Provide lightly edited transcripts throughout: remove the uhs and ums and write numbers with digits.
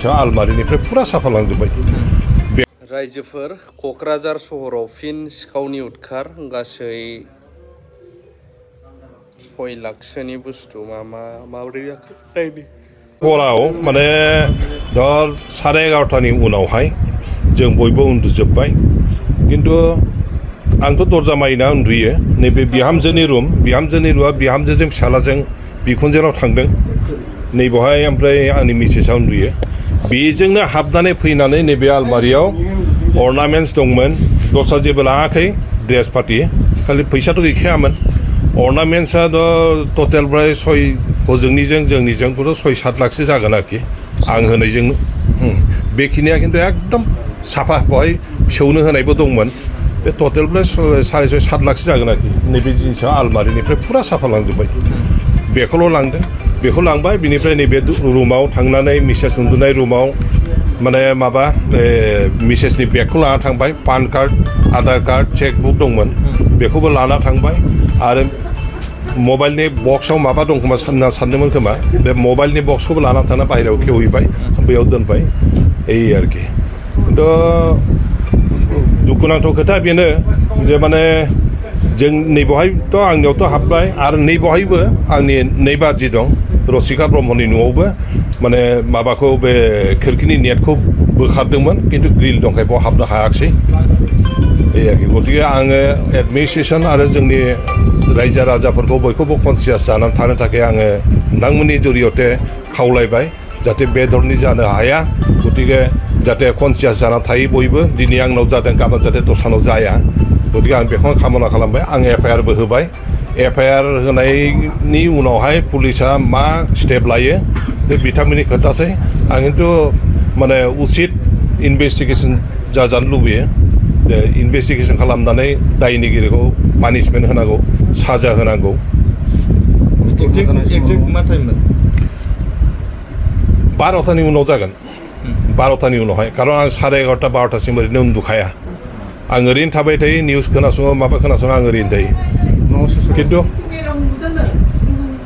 आलमारिनिफ्राय फुरा साफा लांजोब्बाय। रायजोफोर क'क्राझार सहराव फिन सिखावनि उदखार गासै 6 लाखसोनि बुस्थु माबोरै जाखो हराव माने धर 11:30नि उनावहाय जों बयबो उन्दुजोब्बाय खिन्थु आंथ' दरजा मारिना उन्दुयो नैबे बिहामजोनि रुमा बिहामजोजों फिसालाजों बिखुनजोनाव थांदों नै बेवहाय ओमफ्राय आंनि मिसेसआ उन्दुयो बेजोंनो हाबनानै फैनानै नैबे आलमारियाव अर्नामेन्ट्स दंमोन दस्रा जेबो लाङाखै ड्रेस पार्टि खालि फैसाथ' गैखायामोन अर्नामेन्ट्सआथ' टटेल प्राय 6 हजोंनिजों जोंनिजोंखौथ' 6-7 लाखसो जागोन आरोखि आं होनायजों बेखिनिया खिन्थु एकदम साफा बेवहाय फिसौनो होनायबो दंमोन बे टटेल प्राय 6.5-7 लाखसो जागोन आरोखि नैबे जिनिसा आलमारिनिफ्राय फुरा साफा लांजोब्बाय बेखौल' लांदों बेखौ लांबाय बिनिफ्राय नैबे रुमाव थांनानै मिसेस उन्दुनाय रुमाव माने माबा मिसेसनि बेगखौ लाना थांबाय PAN card Aadhaar card chequebook दंमोन बेखौबो लाना थांबाय आरो मबाइलनि बक्सआव माबा दं खोमा सानदोंमोन खोमा बे मबाइलनि बक्सखौबो लाना थांना बाहेरायाव खेवहैबाय बेयाव दोनबाय आरोखि खिन्थु दुखुनांथाव खोथा बेनो जे माने जों नैबेवहायथ' आंनियावथ' हाबबाय आरो नैबेवहायबो आंनि नै बाजि दं रसिका ब्रह्मनि न'आवबो माने माबाखौ बे खोरखिनि नेटखौ बोखारदोंमोन खिन्थु ग्रिल दंखाय बेयाव हाबनो हायाखिसै आरोखि गतिके आङो एडमिनिस्ट्रेसन आरो जोंनि रायजो राजाफोरखौ बयखौबो कनसियास जानानै थानो थाखाय आङो नोंथांमोननि जरियते खावलायबाय जाहाथे बे धरनि जानो हाया गतिके जाहाथे कनसियास जानानै थायो बयबो दिनै आंनाव जादों गाबोन जाहाथे दस्रानाव जाया गतिके आं बेखौनो कामना खालामबाय आं FIR बो होबाय FIR होनायनि उनावहाय पुलिसा मा स्टेप लायो बे बिथांमोननि खोथासै आं खिन्थु माने उचित इनभेस्टिगेसन जाजानो लुबैयो जे इनभेस्टिगेसन खालामनानै दायनिगिरिखौ पानिशमेन्ट होनांगौ साजा होनांगौ मा टाइममोन 12थानि उनाव जागोन 12थानि उनावहाय खारन आं 11:30 12थासिम ओरैनो उन्दुखाया आं ओरैनो थाबाय थायो निउस खोनासङो माबा खोनासङो आं ओरैनो थायो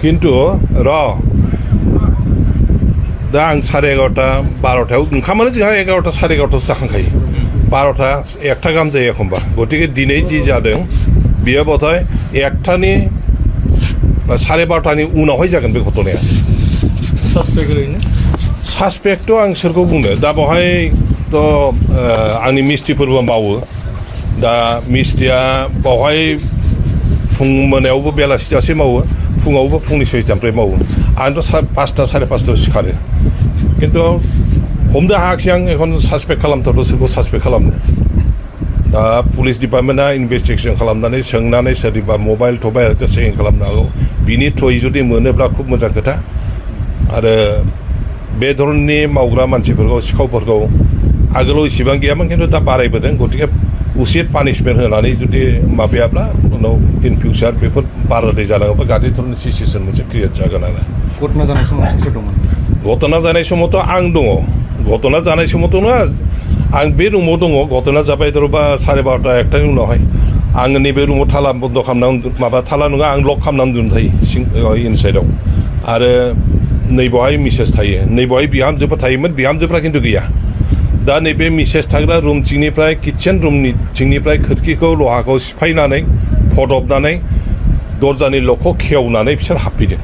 खिन्थु दा आं 11:30 12थायाव ओंखामानो जोंहा 11:30 11:30 जाखांखायो 12था 1था गाहाम जायो एखमबा गतिके दिनै जि जादों बियो बथाय 1थानि बा 12:30नि उनावहाय जागोन बे घटनाया सासपेक्टथ' आं सोरखौ बुंनो दा बेवहायथ' आंनि मिस्ट्रिफोरबो मावो दा मिस्ट्रिया बेवहाय फुं मोनायावबो बेलासि जासे मावो फुङावबो फुंनि 6टानिफ्राय मावो आंथ' 5था 5:30 सिखारो खिन्थु हमनो हायाखिसै आं এখন सासपेक्ट खालामथावथ' सोरखौ सासपेक्ट खालामनो दा पुलिस डिपार्टमेन्टआ इनभेस्टिगेसन खालामनानै सोंनानै सोरनिबा मबाइल थबाइल चेकिं खालामनो हागौ बिनि थ्रुयै जुदि मोनोब्ला खुब मोजां खोथा आरो बे धरननि मावग्रा मानसिफोरखौ सिखावफोरखौ आगोलाव इसेबां गैयामोन खिन्थु दा बारायबोदों गतिके उचित पानिशमेन्ट होनानै जुदि माबायाब्ला उनाव इन फिउचार बेफोर बाराद्राय जालाङोबा गाज्रि धरननि सिचुवेसन मोनसे क्रिएट जागोन आरो घटना जानाय समाव सोर दंमोन घटना जानाय समावथ' आं दङ घटना जानाय समावथ' नङा आं बे रुमाव दङ घटना जाबाय धरबा 12:30 1टानि उनावहाय आङो नैबे रुमाव थाला बन्द खालामनानै माबा थाला नङा आं लक खालामनानै उन्दुनो थायो इनसाइडआव आरो नैबेवहाय मिसेस थायो नैबेवहाय बिहामजोबो थायोमोन बिहामजोफ्रा खिन्थु गैया दा नैबे मिसेस थाग्रा रुम थिंनिफ्राय किटचेन रुमनि थिंनिफ्राय खोरखिखौ लहाखौ सिफायनानै फदबनानै दरजानि लकखौ खेवनानै बिसोर हाबफैदों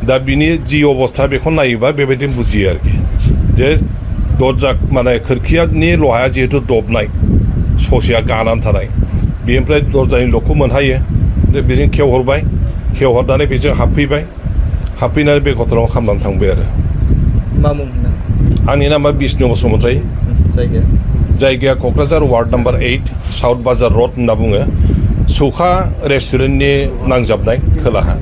दा बिनि जि अबस्था बेखौ नायोबा बेबायदि बुजियो आरोखि जे दरजा माने खोरखियानि लहाया जिहेतु दबनाय ससेया गानानै थानाय बेनिफ्राय दरजानि लकखौ मोनहायो बेजों खेवहरनानै बेजों हाबफैनानै बे घटनाखौ खालामनानै थांबाय आरो मा मुं आंनि नामा बिष्णु बसुमतारी जायगाया क'क्राझार वार्ड नाम्बार 8 साउथ बाजार रड होनना बुङो सौखा रेस्टुरेन्टनि नांजाबनाय खोलाहा